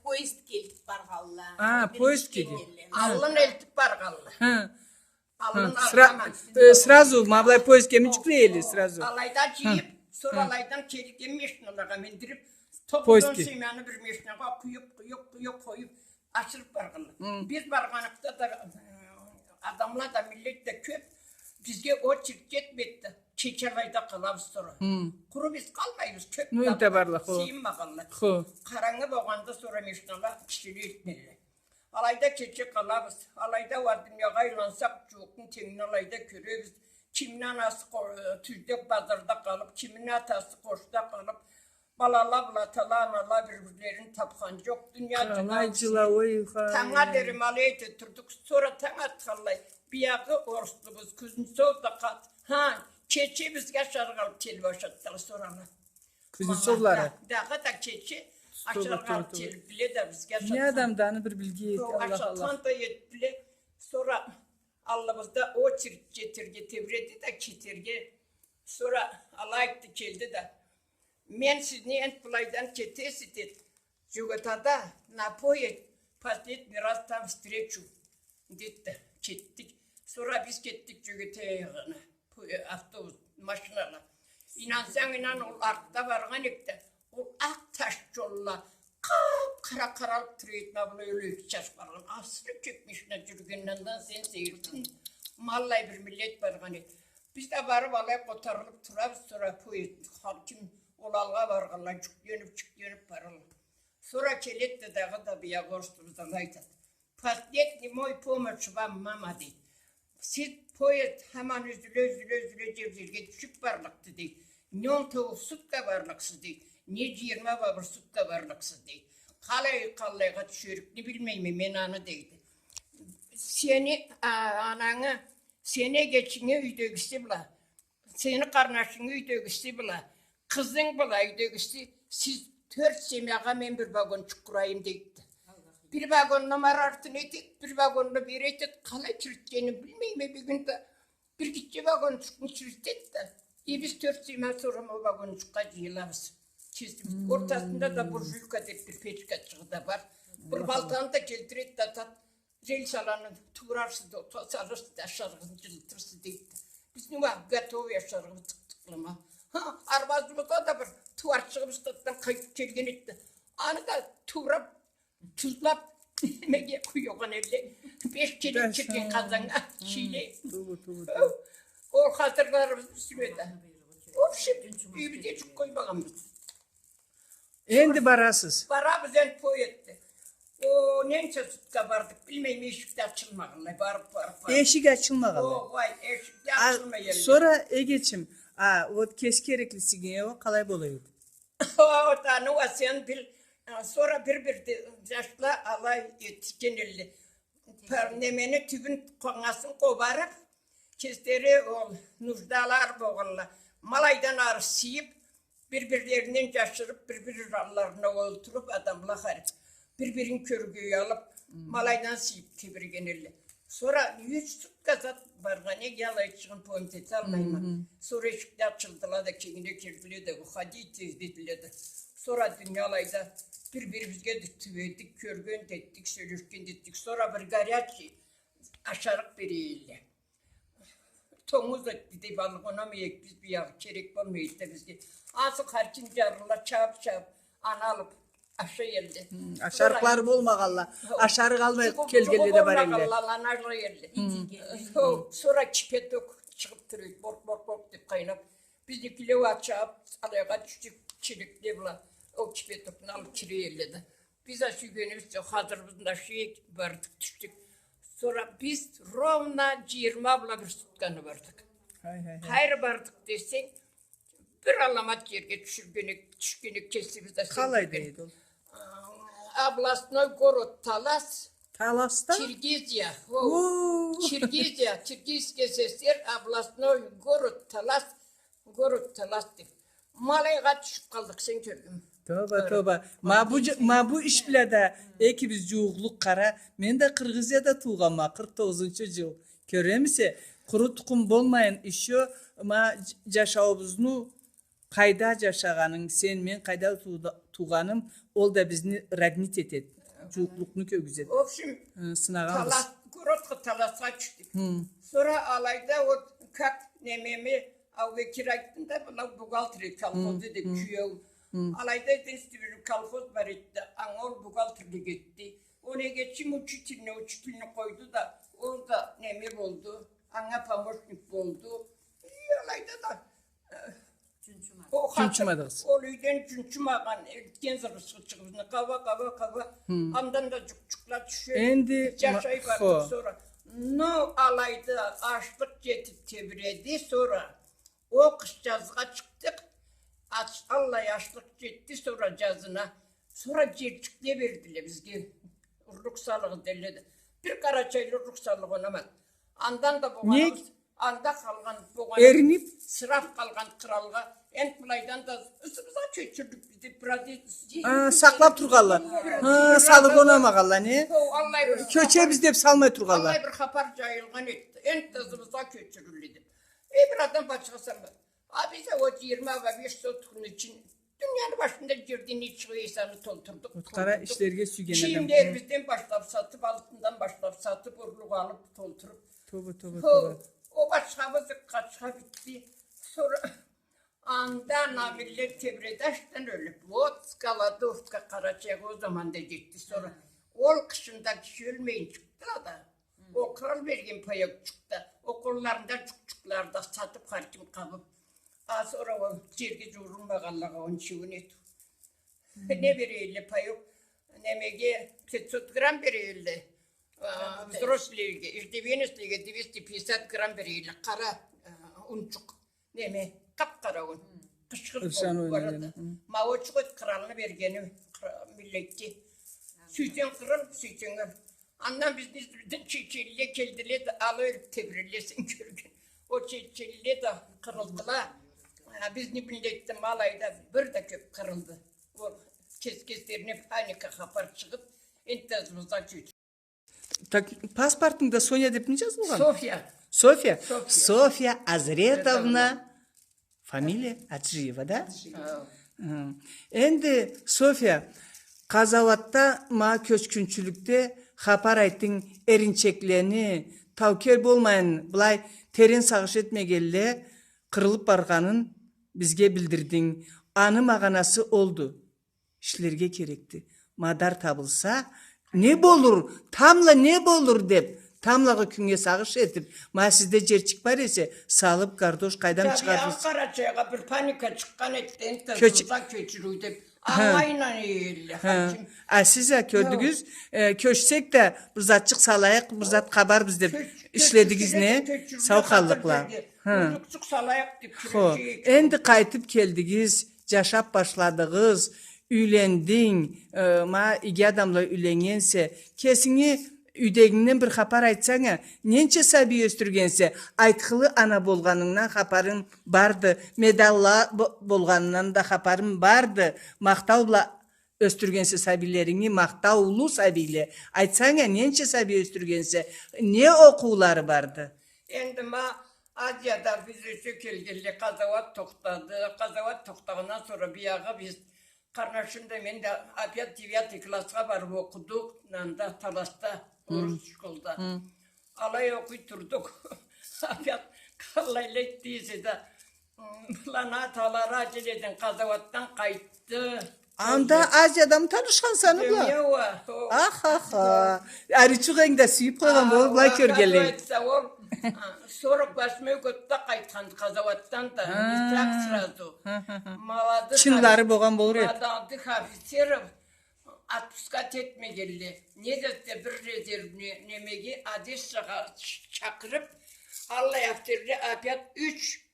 поезд келтип баргъанла. А, поезд келди. Аллын элтип баргъанла. Аллын сразу, ма былай поездге минчиклей эдиле сразу. Алайда джыйып, сора алайдан келген машиналагъа миндирип, тогъуз-он семьяны бир машинагъа къуюп, къуюп, къуюп, къоюп, ашырып баргъанла. Биз баргъаныбызда да, э, адамла да, миллет да кёп, бизге очередь джетмеди да, кече алайда къалабыз сора. Къуру биз къалмайбыз, кёп да барлыкъ, сыйынмагъанла. Къарангы болгъанда сора машинала кишиле элтмелле. Алайда кече къалабыз. Алайда уа дуниягъа айлансакъ, джууукъну тенгин алайда кёребиз. Кимни анасы къо-, э, тюзде базарда къалып, кимни атасы къошда къалып, балала бла атала, анала бир-бирлерин тапхан джокъ. Дуния джылай, джылай. Тангнга дери ма алай эте турдукъ. Сора танг атханлай, биягъы оруслубуз, Кузнецов да къат-, ха, кече бизге ашарыкъ алып келип ашатдыла сора ала. Кузнецовлары. Дагъыда кече ашарыкъ алып келип биле да бизге ашатхан. Не адамды, аны бир билге эте, Аллах, Аллах. Ашатхан да этип биле. Сора аллыбызда очередь джетерге тебиреди да кетерге. Сора алай айтды, келди да: «Мен сизни энтда былайдан кетесиз, — деди, — Джёгетада на поезд, последний раз там встречу», — деди да кетдик. Сора биз кетдик Джёгете аягъына. Пу-, э, автобус, машинала. Ийнансанг ийнан, ол артда баргъан эдик да, ол акъ таш джолла къап-къара къаралып тура эди, ма былай ёле чачып баргъан. Асыры кёп машина джюрюгенди, андан сен сейирсин, ма аллай бир миллет баргъан эди. Биз да барып, алай къотарылып турабыз, сора поезд, халкъ, ким ол алгъа баргъанла, джюкленип, джюкленип баралла. Сора келеди да, дагъыда биягъы оруслубуз алай айтады: «Последний мой помощь вам, мама», — дейди. «Сиз, поезд хаман юзюле, юзюле, юзюле, джер-джерге тюшюп барлыкъды», — дейди. «Не он тогъуз сутка барлыкъсыз, — дейди, — не джыйырма бла бир сутка барлыкъсыз», — дейди. «Къалай, къаллайгъа тюшерикни билмейме мен аны», — дейди. «Сени, а, анангы, сени эгечинги юйдегиси бла, сени къарнашынгы юйдегиси бла, къызынг бла юйдегиси, сиз тёрт семьягъа мен бир вагончукъ къурайым», — дейди. Бир вагонну ма артына этеди, бир вагонну бери этеди. Къалай чюрютгенин билмейме, бюгюн да бир гитче вагончукъну чюрютеди да, и биз тёрт семья сора ол вагончукъгъа джыйылабыз. Кесибиз. Ортасында да буржуйка деб бир печкачыгъы да бар. Бир балтаны да келтиреди да атады. Рельсаланы тууурарсыз да, отха салырсыз да, ашарыгъызны джылытырсыз, дейди. Бизни уа готовый ашарыгъыбыз тыкъ-тыкъла ма. Ха, арбазыбызда да бир тууарчыгъыбыз къатдан къайтыб келген эди да, аны да туураб, тузлаб, немеге къуюгъан эдиле. Беш келе чирген къазаннга, шийле. Тоба, тоба, тоба. Ол хатырларыбыз бизде да. В общем, юйюбюзге джукъ къоймагъанбыз. Энди барасыз. Барабыз энди поездде. О, ненча сутка бардыкъ, билмейме, эшик да ачылмагъанлай, барыб, барыб, барыб. Эшик ачылмагъанлай. О, уай, эшик да ачылмай эди. Сора, эгечим, а, вот кеси кереклисине о къалай бола эди? О, аны уа сен бил, а, сора бир-бирде джашла алай этген эдиле. Пар-, немени тюбюн, къонгасын къобарыб, кеслери ол нуждалары болгъанла. Ма алайдан ары сыйыб, бир-бирлеринден джашырыб, бир-бир алларына олтуруб, адамла харип, бир-бирин кёрюрге уялыб, ма алайдан сыйыб тебиреген эдиле. Сора юч сутка зат баргъан эди, алайчыгъын помнить эталмайма. Сора эшик да ачылдыла да, кенгине келдиле да, «Выходите», дедиле да. Сора дуния алайда бир-бирибизге да тюбедик, кёрген да этдик, сёлешген да этдик. Сора бир горячий ашарыкъ бере эдиле. Томуз этди деб алыб, аны ма эдик биз, биягъы керек болмай эди да бизге. Ансы хар ким джарлыла чабыб-чабыб, аны алыб ашай эдиле. Ашарыкълары болмагъанла. Ашарыкъ алмай келгенле да бар эдиле. Аны алай эдиле. Сора кипяток чыгъыб тура эди, борк-борк-борк деб къайнаб. Бизникиле уа чабыб, алайгъа тюшдюк, челекле бла ол кипятокну алыб кире эдиле да. Биз а сюйгенибизча хазырыбызны ашай эдик, бардыкъ, тюшдюк. Сора биз ровно джыйырма бла бир сутканы бардыкъ. Хай, хай, хай. Къайры бардыкъ десенг, бир аламат джерге тюшюрген эдик, тюшген эдик, кесибиз да сенмеген. Къалайда эди ол? А, областной город Талас. Таласда? Киргизия. О, Киргизия, Киргизская ССР, областной город Талас. Город Талас деб. Ма алайгъа тюшюб къалдыкъ, сен кёрдюнг. Тоба, тоба. Ма бу, ма бу иш бла да экибиз джууукълукъ къара. Мен да Къыргъызияда туугъанма, къыркъ тогъузунчу джыл. Кёремисе, Къуру тукъум болмайын, ещё ма ж-, жашауубузну къайда жашагъанынг, сен, мен къайда туугъа-, туугъаным, ол да бизни роднить этеди. Жууукълукъну кёргюзеди. В общем, сынагъанбыз. Талас, городха таласха тюшдюк. Сора алайда вот как немеми, Аубекир айтдым да, мынау бухгалтер эди, колхоз эди, кюеу. Алайда единственный колхоз бар эди да, анга ол бухгалтерлик этди. Ол эгечим учительный, учительный къойду да, ол да неме болду, анга помощник болду. И алайда да, э, жунчумадыгъыз. Ол юйден жунчумагъан, элтген зыргъычхыбызны къаба, къаба, къаба. Андан да жукъ-жукъла тюшюп, энди жашай бардыкъ сора. Но алайда ачлыкъ жетип тебиреди сора. Ол къыш жазгъа чыкъдыкъ. Ач-, аллай ачлыкъ жетди сора жазына. Сора жерчикле бердиле бизге. Урлукъ салыгъыз делле да. Бир къарачайлы урлукъ саллыкъ унамады. Андан да болгъаныбыз, анда къалгъан болгъан, эринип, сырап къалгъан къралгъа. Энди былайдан да ызыбызгъа кёчюрлюк биз деп, бир аз сакълап тургъанла. Ха, салыргъа унамагъанла, не? Кёчебиз деп салмай тургъанла. Аллай бир хапар жайылгъан эди. Энди ызыбызгъа кёчюрюлдю деп. Э, бир адам башха салмады. А биз а вот жыйырма, а беш сотухну ичин дунияны башында жерден не чыгъа эсе, аны толтурдукъ. Вот къара, ишлерге сюйген адам. Кийимлерибизден башлап сатып, алтындан башлап сатып, урлукъ алып толтуруп. Тоба, тоба, тоба. О башхабыз къачха битди. Сора анда ана миллет тебиреди ачдан ёлюп. Вот голодовка Къарачайгъа ол заманда жетди. Сора ол къышында киши ёлмейин чыкъдыла да. Ол кърал берген паёкчукъ да, ол къолларында жукъ-жукъланы да сатып, хар ким къабып. А сора ол жерге жуурунмагъанлагъа он ичиуюн этиу. Не бере элле паёк? Немеге пятьсот грамм бере элле. А, взрослыйлеге, иждивенецлеге двести пятьдесят грамм бере элле. Къара, а, унчукъ. Неме, къап-къара ун. Къышхы ыршан ун барды. Ма ол чукъ эди къралны бергени, кра-, миллетге. Сюйсенг къырыл, сюйсенг ал. Андан бизни чеченле келдиле да, алай ёлюп тебирелле, сен кёрген. Ол чеченле да къырылдыла. А, бизни миллетде ма алайда бир да кёп къырылды. Ол кес-кеслерине паника хапар чыгъып, энтда ызыбызгъа кёчюп. Так, паспортунгда Соня деп не жазылгъан? Софья. Софья? Софья. Софья Азретовна. Азретовна. Фамилия Аджиева, да? Аджиева. Хы. Энди, Софья, къазауатда ма кёчгюнчюлюкде хапар айтдынг, эринчеклени, таукер болмайын, былай терен сагъыш этмегенле къырылып баргъанын бизге билдирдинг. Аны магъанасы олду. Ишлерге керекди. Мадар табылса, не болур, тамбла не болур деп, тамблагъы кюннге сагъыш этип, ма сизде жерчик бар эсе, салып, гардош, къайдам чыгъарырсыз. Къарачайгъа бир паника чыкъгъан эди, энтда ызыбызгъа кёчюрюу деп. Алайына элле, хаким. А сиз а кёрдюгюз, э, кёчсек да, бир затчыкъ салайыкъ, бир зат къабарбыз деп ишледигиз, не? Сау къаллыкъла. Урлукъчукъ салайыкъ деп. Хо, энди къайтып келдигиз, жашап башладыгъыз, юйлендинг, э, ма иги адамла юйленнгенсе, кесинги юйдегингден бир хапар айтсанг а, ненча сабий ёсдюргенсе, айтхылы ана болгъанынгдан хапарынг барды, медалла бо-, болгъанындан да хапарынг барды, махтау бла ёсдюргенсе сабийлеринги, махтаулу сабийле. Айтсанг а, ненча сабий ёсдюргенсе, не окъуулары барды? Энди ма Азияда биз ёсе келгенле, къазауат тохтады. Къазауат тохтагъандан сора биягъы биз, къарнашым да, мен да опять девятый классха барып окъудукъ, анда Таласда, орус школда. Алай окъуй турдукъ. Опять къаллайла этди эсе да, М, быланы аталары аджеледен къазауатдан къайтды. Анда Азиядамы танышханса аны бла? Демеу а, о. Ах, ах, ах. Аричугъ энг да сюйюп къойгъан болур, былай кёргенлей. Оказывается, ол, а, сорок восьмой годда къайтхан къазауатдан да. Не так сразу. Молодых. Чынлары болгъан болур эди. Молодых офицеров отпускать этмегенле. Не десе бир резервный немеге, Одессагъа ч-, чакъырып, аллай офицерле опять юч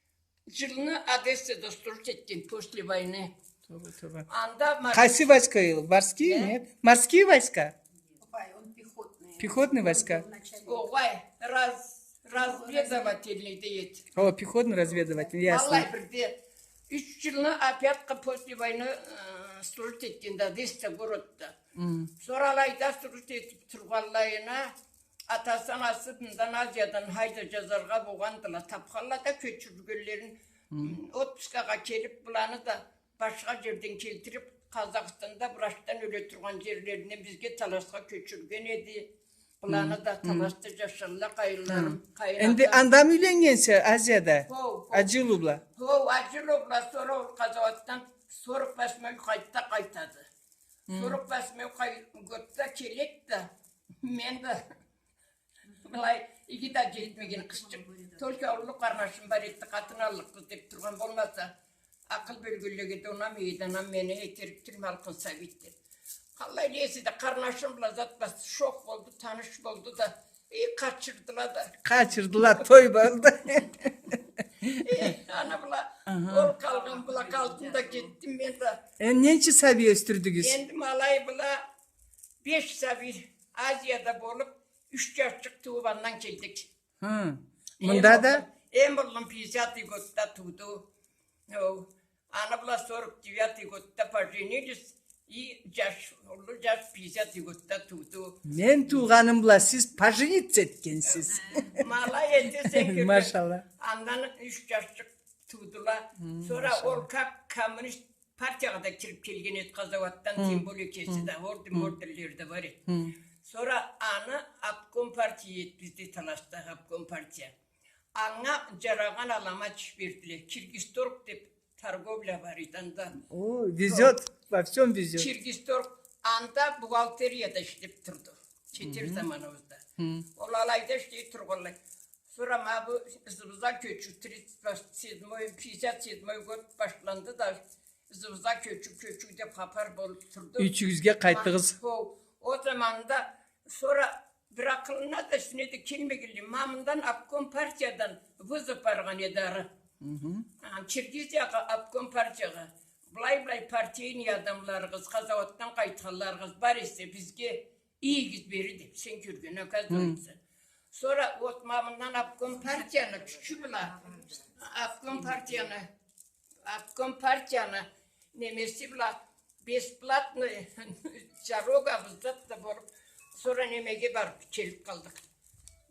Джылны Одессада служить этген после войны. Тоба, тоба. Анда мор-, къайсы войска эди? Морские, э? Нет? Морские войска? Огъай, он пехотный. Пехотный войска. Огъай, раз-, разведывательный дейди. О, пехотный разведывательный, ясно. Аллай бирде юч джылны опять после войны, э, служить этгенди Одесса городда. М. Сора алайда служить этип тургъанлайына, Атасы-анасы мындан, Азиядан, хайда, жазаргъа болгъандыла, тапханла да кёчюргенлерин. Отпускагъа келип, быланы да башха жерден келтирип, Къазахстанда врачдан ёле тургъан жерлеринден бизге Таласха кёчюрген эди. Быланы да Таласда жашалла, къайынларым, къайын... Энди атам. Анда мы юйленнгенсе, Азияда? Хо, хо. Ажилу бла? Хо, Ажилу бла, сора ол къазауатдан сорок восьмой годда къайтады. Сорок восьмой годда келеди да, мен да былай иги да жетмеген къызчыкъ. Только уллу къарнашым бар эди, къатын аллыкъбыз деп тургъан болмаса, акъыл бёлгенлеге да унамай эди, анам мени этерик тюлмю алкъын сабийди деп. Къаллай эсе да, къарнашым бла зат бла шох болду, таныш болду да, и, къачырдыла да. Къачырдыла, той болду. Э, аны бла, ол къалгъан бла къалдым да кетдим мен да. Э, ненча сабий ёсдюрдюгюз? Энди ма алай бла беш сабий Азияда болуп, юч жашчыкъ тууп, андан келдик. Хы. Мында да? Эм уллум пятьдесятый годда тууду. О, аны бла сорок девятый годда поженились, и жаш, уллу жаш пятьдесятый годда тууду. Мен туугъаным бла сиз пожениться этгенсиз. Ма алай эсе, сен кёрген. Машалла. Андан юч жашчыкъ туудула. Сора ол как коммунист партиягъа да кирип келген эди къазауатдан, тем более кеси да орден, орденлери да бар эди. Сора аны обком партия этди бизде, Таласда обком партия. Анга жарагъан аламат иш бердиле. Киргизторг деп торговля бар эди анда. О, везёт, во всём везёт. Киргизторг, анда бухгалтерияда ишлеп турду. Четер заманыбызда. Ол алайда ишлей тургъанлай. Сора ма бу ызыбызгъа кёчюу, тридцать седьмой, пятьдесят седьмой год башланды да, ызыбызгъа кёчюу, кёчюу деп хапар болуп турду. Юйчюгюзге къайтдыгъыз. Хо, о заманда сора бир акъылына да, юсюне да келмегенлей, ма мындан обком партиядан вызов баргъан эди ары. А, Киргизиягъа, обком партиягъа. Былай-былай партийный адамларыгъыз, къазауатдан къайтханларыгъыз бар эсе, бизге ийигиз бери деп, сен кёрген, оказывается. Сора вот ма мындан обком партияны кючю бла, обком партияны, обком партияны немеси бла бесплатный дорогабыз зат да болуп, сора немеге барып келип къалдыкъ.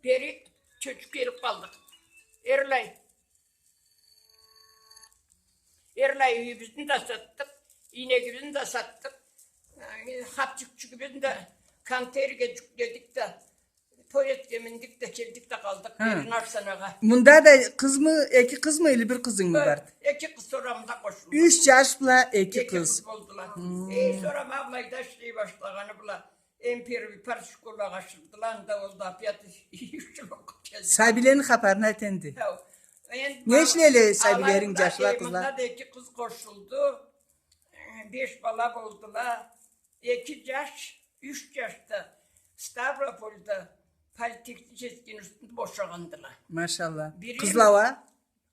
Бери кёчюп келип къалдыкъ. Эрлай Эрлай юйюбюзню да сатдыкъ, ийнегибизни да сатдыкъ, э, хапчыкчыгыбызны да контейнерге жюкледик да, поездге миндик да, келдик да къалдыкъ бери Нарсанагъа. Мында да къызмы, эки къызмы, или бир къызынгмы барды? Эки къыз, сора мында къошулду. Юч жаш бла эки къыз. Эки къыз болдула. Э, сора ма былайда ишлей башлагъаны бла, эм первый партшколагъа ашырдыла, анда ол да опять юч жыл окъуп келди. Сабийлени хапарын айт энди. Хау. Энди не ишлейле сабийлеринг, жашла, къызла? Мында да эки къыз къошулду. Э, беш бала болдула. Эки жаш, юч жаш да Ставропольда политехнический институтну бошагъандыла. Машалла. Къызла уа?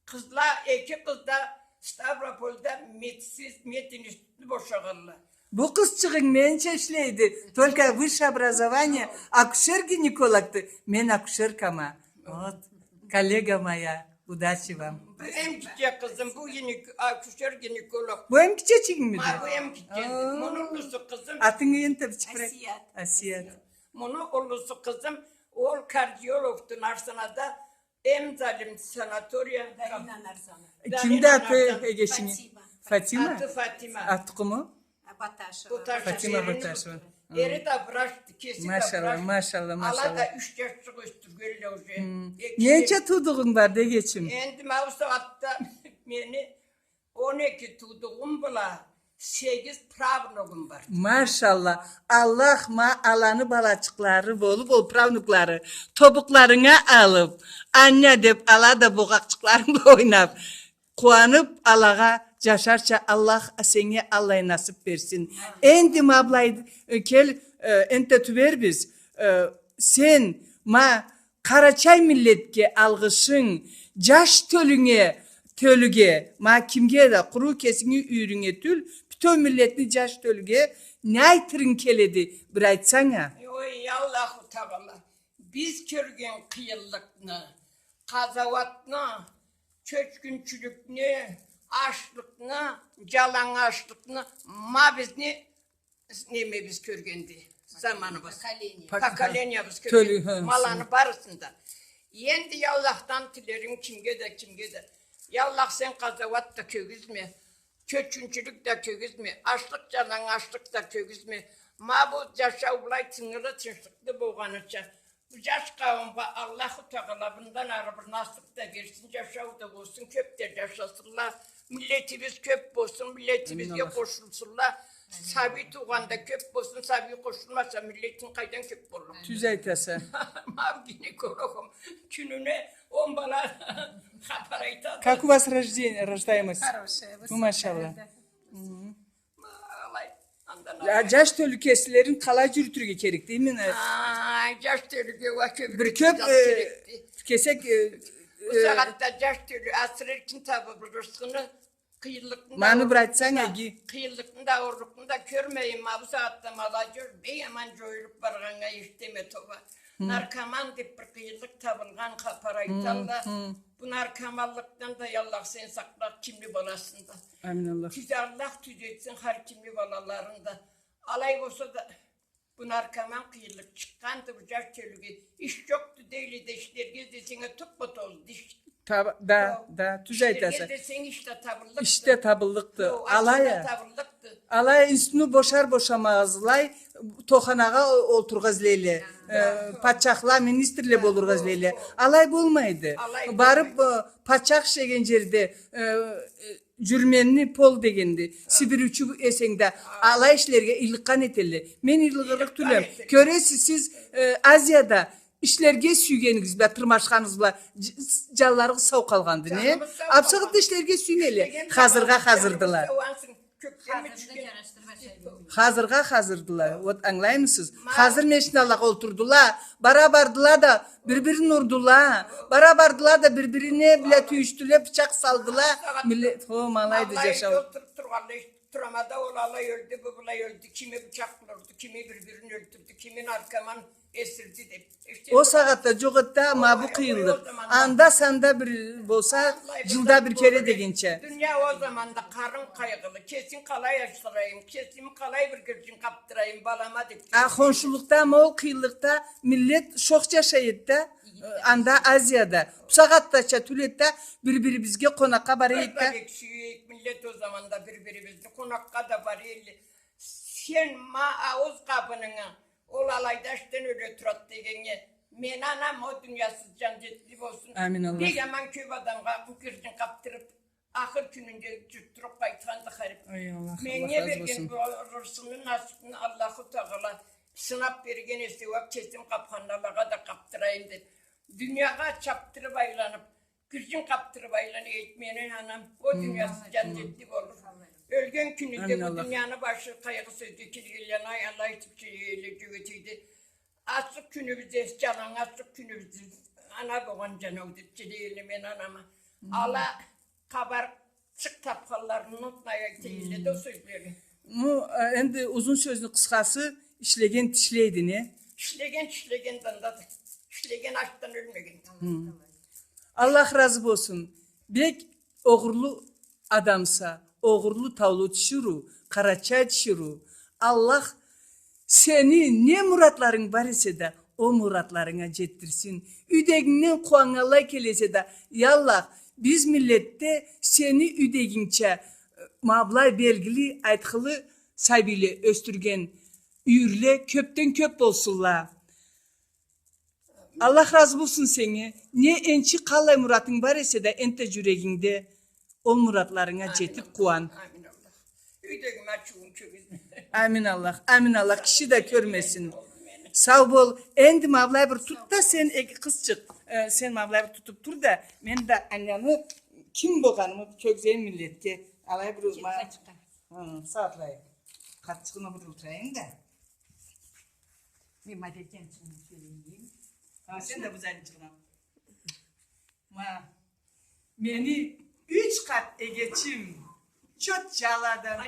Къызла, эки къыз да Ставропольда медсиз-, мединститутну бошагъанла. Бу къызчыгъынг менича ишлейди. Только высшее образование, акушер-гинекологду. Мен акушеркама. Вот. Коллега моя, удачи вам. Бу эм кичи къызым, бу гинек-, акушер-гинеколог. Бу эм кичичигингмиди? Ма, бу эм кичи. Муну уллусу къызым. Атынгы энтда бичикирек. Асият. Асият. Муну уллусу къызым, ол кардиологду Нарсанада. Эм залим санатория. Долина Нарзана. Кимди аты эгечинги? Фатима. Фатима? Аты Фатима. Аты къуму? Баташева. Фатима Баташева. Эри да врачды, кеси да врач. Машалла, машалла, машалла. Ала да юч жашчыкъ ёсдюргенле уже. Ненча туудугъунг барды, эгечим? Энди ма бусагъатда мени он эки туудугъум бла сегиз правнугум бар. Машалла. Аллах ма аланы балачыкълары болуп, ол правнуклары тобукъларынга алып, аня деп ала да богъакъчыкъларынг бла ойнап, къууанып, алагъа жашарча Аллах сеннге аллай насып берсин. Энди ма былай, э, кел, э, энтда тюбербиз, э, сен ма Къарачай миллетге алгъышынг, жаш тёлюнге, тёлюге, ма кимге да, къуру кесинги юйюрюнге тюл, бютеу миллетни жаш тёлюге не айтырынг келеди, бир айтсанг а? Ой, я Аллаху Тагъала, биз кёрген къыйынлыкъны, къазауатны, чёчгюнчюлюкню, ачлыкъны, жалангачлыкъны ма бизни немебиз кёргенди. заманыбыз. Поколение. Поколениябыз кёп. Тёлю, хы, маланы барысын да. Энди, я Аллахдан тилерим кимге да, кимге да. Я Аллах, сен къазауат да кёргюзме, кёчгюнчюлюк да кёргюзме, ачлыкъ, жалангачлыкъ да кёргюзме. Ма бу жашау былай тынгылы, тынчлыкълы болгъаныча, бу жаш къауумгъа Аллаху Тагъала мындан ары бир насып да берсин, жашау да болсун, кёп да жашасынла. Миллетибиз кёп болсун, миллетибизге къошулсунла. Амин, Аллах. Сабий туугъан да кёп болсун, сабий къошулмаса, миллетинг къайдан кёп боллукъ? Тюз айтаса. Ма гинекологум кюнюне он бала хапар айтады. Как у вас рождение, рождаемость? Хорошая, высокая. Ну, машаллах. Да. Мгм. Алай, андан алай. Жаш тёлю кесилерин къалай жюрютюрге керекди, именно? Ай, жаш тёлюге уа кёп бир кёп, э, керекди. Кесек, э, бу сагъатда жаш тёлю асыры эркин табып рысхыны, къыйынлыкъны да, маны бир айтсанг, ауырлукъну да, иги. Къыйынлыкъны да, ауырлукъну да кёрмейин. Ма бу сагъатда молодёжь бек аман жоюлуп баргъаннга эшитеме, тоба. Наркоман деп бир къыйынлыкъ табылгъан хапар айталла. Бу наркоманлыкъдан да, я Аллах, сен сакъла, кимни баласын да. Амин, Аллах. Тюз, Аллах тюз этсин хар кимни балаларын да. Алай болса да, бу наркоман къыйынлыкъ чыкъгъанды, бу жаш тёлюге иш жокъду дейле да, ишлерге излесенг а туппа-толу иш. Да, да, тюз айтаса. Ишлерге излесенг, иш да табыллыкъды. Иш да табыллыкъды. Алай а, аш да табыллыкъды. Алай а институтну бошар-бошамазлай, тоханагъа олтурургъа излейле. Э, патчахла, министрле болургъа излейле. Алай болмайды. Барып, э, патчах ишлеген жерде, э, э, жюрменни пол дегенди. Сибирюучю эсенг да, алай ишлерге ыйлыкъгъан этелле. Мен ыйлыгъырыкъ тюлем. Кёресиз, сиз, э, Азияда ишлерге сюйгенигиз бла, тырмашханыгъыз бла, ж-, жанларыгъыз сау къалгъанды, не? Жаныбыз сау къалгъан. Апсыгъыт да ишлерге сюймейле. Хазыргъа хазырдыла. Хазыргъа хазырдыла. Вот, ангылаймысыз? Хазыр машиналагъа олтурдула, бара бардыла да бир-бирин урдула, бара бардыла да бир-бирине бла тюйюшдюле, бычакъ салдыла. Миллет, хо, ма алайды жашау. Олтуруп тургъанлай, турамада ол алай ёлдю, бу былай ёлдю, кими бычакъ бла урду, кими бир-бирин ёлтюрдю, кими наркоман эсирди деп. О сагъатда жокъ эди да, ма бу къыйынлыкъ. Анда-санда бир болса, жылда бир кере дегенча. Дуния о заманда къарым къайгъылы, кесин къалай ашырайым, кесими къалай бир гыржын къапдырайым балама деп. А хоншулукъда, ма ол къыйынлыкъда миллет шох жашай эди да, анда Азияда. Бу сагъатдача тюл эди да, бир-бирибизге къонакъгъа бара эдик да. Бир-бирибизге сюйейик, миллет о заманда бир-бирибизни къонакъгъа да бара эдиле. Сен ма ауз къабынынга, ол алайда ачдан ёле турады дегеннге, мени анам о дуниясыз жаннетли болсун. Амин, Аллах. Бек аман кёп адамгъа гыржын къапдырып, ахыр кюнюнде жутдуруп къайтханды харип. Ай, Аллах, Аллах разы болсун. Меннге берген бу рысхыны, насыпны Аллаху Тагъала сынап берген эсе уа, кесим къапханлагъа да къапдырайым деп, дуниягъа чапдырып айланып, гыржын къапдырып айлана эди мени анам. О дуниясыз жаннетли болур. Ёлген кюнюнде бу дунияны башы къайгъы сёзге келгенле, ай, алай айтып, жюрегине жюгетейди. Ачыкъ кюнюбюзде, жалангачлыкъ кюнюбюзде, ана болгъан жанау деп жюрегине мен анама. Ала къабарып чыкъ тапханларын унутмай айтайын эди о сёзлени. Ну, э, энди узун сёзню къысхасы, ишлеген тишлейди, не? Ишлеген тишлеген да андады. Ишлеген ачдан ёлмеген. Аллах разы болсун. Бек огъурлу адамса, огъурлу таулу тиширыу, къарачай тиширыу. Аллах сени не муратларынг бар эсе да, о муратларынга жетдирсин. Юйдегингден къууаннганлай келесе да, я Аллах, биз миллетде сени юйдегингча, ма былай белгили, айтхылы сабийле ёсдюрген юйюрле кёпден кёп болсунла. Аллах разы болсун сеннге. Не энчи къаллай муратынг бар эсе да, энтда жюрегингде, ол муратларынга жетип къууан. Амин Аллах. Юйдегиме ачыуун кёргюзме. Амин Аллах, амин Аллах, киши да кёрмесин. Сау бол. Энди ма былай бир тут да сен, эки къызчыкъ. Э, сен ма былай бир тутуп тур да, мен да ананы ким болгъанымы кёргюзейим миллетге. Алай бир ма-, хы, сагъатлай. Къатчыгъыны бир утурайым да. Мен мадетден чыгъып сёйлейим. Ха, сен да бу зайны чыгъына. Ма, мени юч къат эгечим, чот жаладан,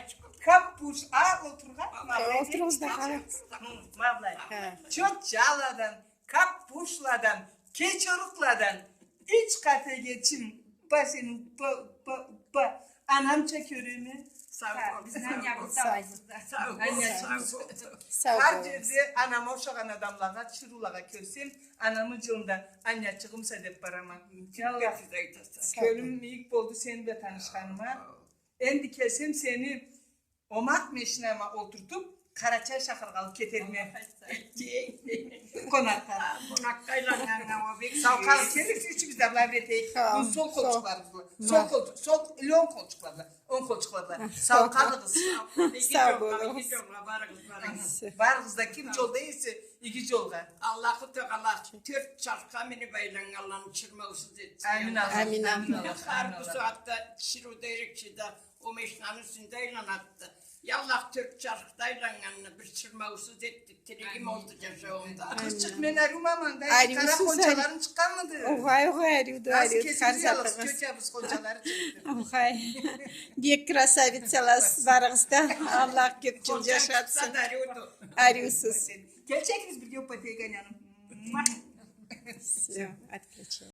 каппуш, а, олтургъан, ма, олтуругъуз да, къара. Хы, ма былай. Ха. Чот жаладан, каппушладан, кечорукъладан, юч къат эгечим, ба сени, ба, ба, ба. Анамча кёреме. Сау бол. Сау бол. Сау бол. Хар джерде анама ушагъан адамлагъа, тиширыулагъа кёрсем, анамы джылында аннячыгъымса деб барама. Кёлюм мийик болду сени бла танышханыма. Энди келсем, сени омакъ машинама олтуртуб, Къарачай шахаргъа алыб кетерме. Къонакъгъа. Къонакъгъа айланнганнга бек. Сау къалыгъыз, келигиз, ючюбюз да былай бир этейик. Бу сол къолчукъларыгъыз бла. Сол къолчукъ, сол, онг къолчукъла бла. Онг къолчукъла бла. Сау къалыгъыз. Сау болугъуз. Иги джолгъа, барыгъыз, барыгъыз. Барыгъыз да, ким джолда эсе, иги джолгъа. Аллаху Тагъала тёрт чархха миниб айланнганланы чырмаусуз этсин. Амин, амин. Хар бу сагъатда тиширыу да, эрекчи да, о машинаны юсюнде айланады. Я Аллах, тёрт чархда айланнганны бир чырмаусуз эт деб тилегим олду джашауумда. Къызчыкъ, мен ариума, мындай къара хончаларынг чыкъгъанмыды? Огъай, огъай, ариуду, ариуду. Хар затыгъыз. Огъай. Бек красавицаласыз барыгъыз да. Аллах кёб джыл джашатсын. Ариусуз. Келчегиз бирге уппатейган янып. Всё, отключил.